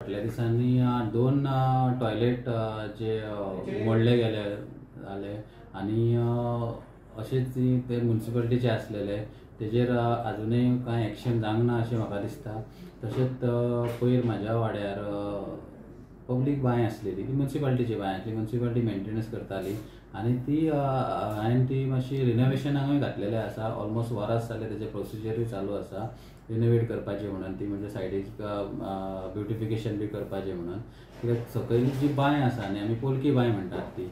फाटल्या दिसांनी 2 टॉयलेट जे मोडले गेले जाले आनी अशेंच ते म्युनिसिपालिटीचे आसलेले तेजेर आजुनूय कांय एक्शन जावंक ना अशें म्हाका दिसता. तशेंच पयर म्हाज्या वाड्यार पब्लीक बांय आसलेली, ती म्युनिसिपालिटीची बांय आसली, म्युनिसिपालिटी मेंटेनन्स करताली आनी ती हांवें ती मातशी रिनोवेशनाकूय घातलेलें आसा. ऑलमोस्ट वरास जालें तेजें प्रोसिजरूय चालू आसा रिनोवेट करपाचें म्हणून, ती म्हणजे सायडीक ब्युटिफिकेशन बी करपाचें म्हणून. कित्याक सकयल जी बांय आसा न्ही, आमी पोलकी बांय म्हणटात ती,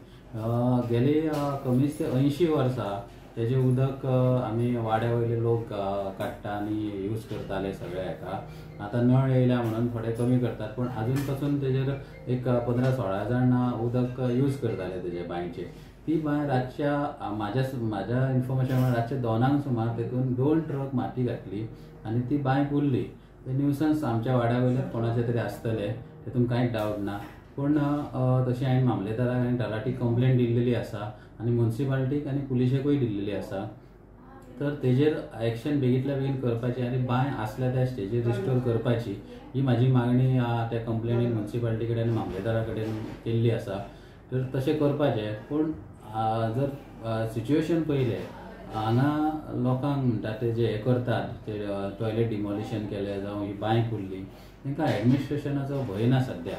गेली कमीच ते 80 वर्सां तेजें उदक आमी वाड्या वयले लोक काडटा आनी यूज करताले सगळे हेका. आतां नळ येयल्या म्हणून थोडे कमी करतात, पूण आजून पासून तेजेर एक 15-16 जाण उदक यूज करताले तेजे बांयचे. ती बांय रातच्या म्हाज्या इन्फॉर्मेशन प्रमाण रातच्या 2 सुमार तेतून 2 ट्रक माती घातली आनी ती बांय पुरली. ते न्यूसन्स आमच्या वाड्या वयले कोणाचे तरी आसतले, तेतून कांयच डावट ना. पूण तशें हांवें मामलेदाराक आनी तलाठी कंप्लेन दिल्लेली आसा आनी म्युनिसिपालिटीक आनी पुलिशेकूय दिल्लेली आसा. तर तेजेर एक्शन बेगींतल्या बेगीन करपाची आनी बांय आसल्या त्या स्टेजीर रिस्टोर करपाची ही म्हाजी मागणी त्या कंप्लेनीन म्युनिसिपालिटी कडेन आनी मामलेदारा कडेन केल्ली आसा. तर तशें करपाचें. पूण जर सिच्युएशन पळयलें हांगा लोकांक म्हणटा ते जे हें करतात ते टॉयलेट डिमॉलिशन केलें जावं ही बांय पुरली, तांकां एडमिनिस्ट्रेशनाचो भंय ना, सद्या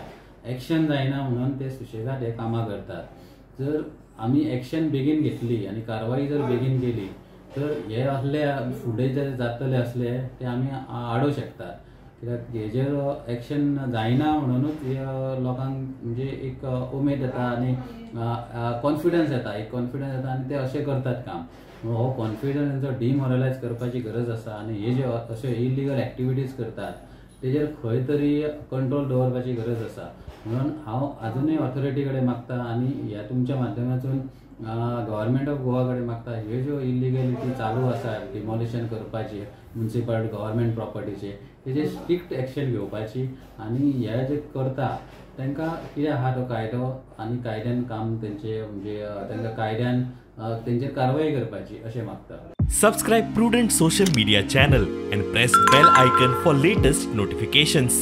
एक्शन जायना म्हणून ते सुशेगाद हे कामां करतात. जर आमी एक्शन बेगीन घेतली आनी कारवाई जर बेगीन केली तर हे असले फुडें जे जातले असले ते आमी आडोवंक शकतात. कित्याक हेजेर एक्शन जायना म्हणूनच हे लोकांक म्हणजे एक उमेद येता आनी कॉन्फिडन्स येता, एक कॉन्फिडन्स येता आनी ते अशें करतात काम. हो कॉन्फिडन्स तेंचो डिमोरलायज करपाची गरज आसा आनी हे जे अशे इलिगल एक्टिविटीज करतात तेजेर खंय तरी कंट्रोल दवरपाची गरज आसा. म्हणून हांव आजुनूय ऑथॉरिटी कडेन मागता आनी ह्या तुमच्या माध्यमातून गव्हर्मेंट ऑफ गोवा कडेन मागता, ह्यो ज्यो इलिगलिटी चालू आसा डिमॉलिशन करपाची म्युनिसिपल गव्हर्मेंट प्रॉपर्टीचे तेजेर स्ट्रिक्ट एक्शन घेवपाची आनी हे जे करता तांकां कितें आहा तो कायदो आनी कायद्यान काम तेंचे म्हणजे तांकां कायद्यान तेंचेर कारवाई करपाची अशें मागता. Subscribe Prudent social media channel and press bell icon for latest notifications.